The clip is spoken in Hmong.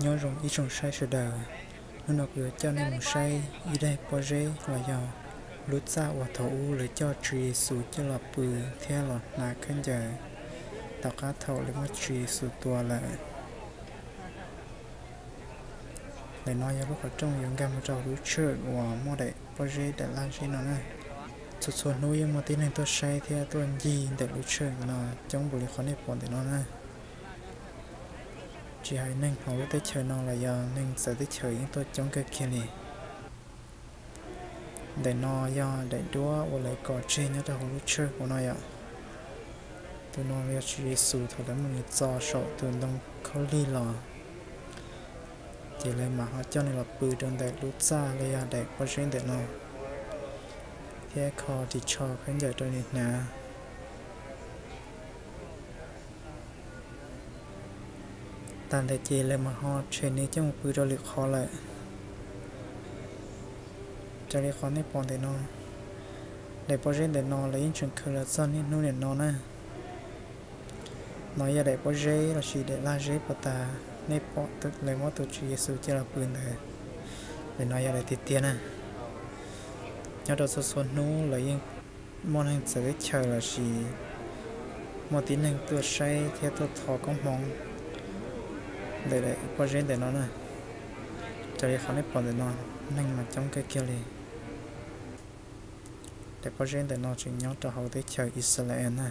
Nyob zoo ib tsoom saib sawv daws, hnub no kuv yuav coj nej mus saib ib daim pob zeb los yog lub txaj uas thaum ub lawv coj Tswv Yexus coj los pw thiab los hnav khaub ncaws tom qab thaum lawv muab Tswv Yexus tua lawm. Ntawm no yog lub qhov rooj yuav nkag mus rau lub tshawj uas muaj daim pob zeb daim laj zeb no na. Txhua txhua hnub yeej muaj tib neeg tuaj saib thiab tuaj ncig ntawm lub tshawj no coob npaum li qhov nej pom ntawm no na. Tsis hais neeg hauv lub teb chaws no los yog neeg txawv teb chaws yeej tuaj coob kawg kiag li. Ntawm no yog daim duab uas lawv kos tseg nyob rau hauv lub tshawj hauv no yom. Tus no yog Tswv Yexus thaum lawv muab nws txo saum tus ntoo khaub lig los, ces lawv mam ho coj nws los pw rau ntawm lub txaj los yog daim pob zeb ntawm no, thiab kho ris tsho khaub ncaws rau nws hnav. Tag ntawd ces lawv mam ho tshem nws coj mus pw rau lwm qhov lawm. Raws li qhov nej pom ntawm no, daim pob zeb ntawm no lawv yeej tseem khaws los txog niaj hnub nim no na. No yog daim pob zeb lossis daim laj zeb puag ta nej pom lawv muab tus Tswv Yexus coj los pw ntawd. Daim no yog daim tiag tiag na. Nyob rau txhua txhua hnub lawv yeej muaj neeg txawv teb chaws lossis muaj tib neeg tuaj saib thiab tuaj thov koob hmoov ntawm daim pob zeb ntawm no na. Raws li qhov nej pom ntawm no, neeg mas coob kawg kiag li. Daim pob zeb ntawm no tseem nyob rau hauv teb chaws Ixalayees na.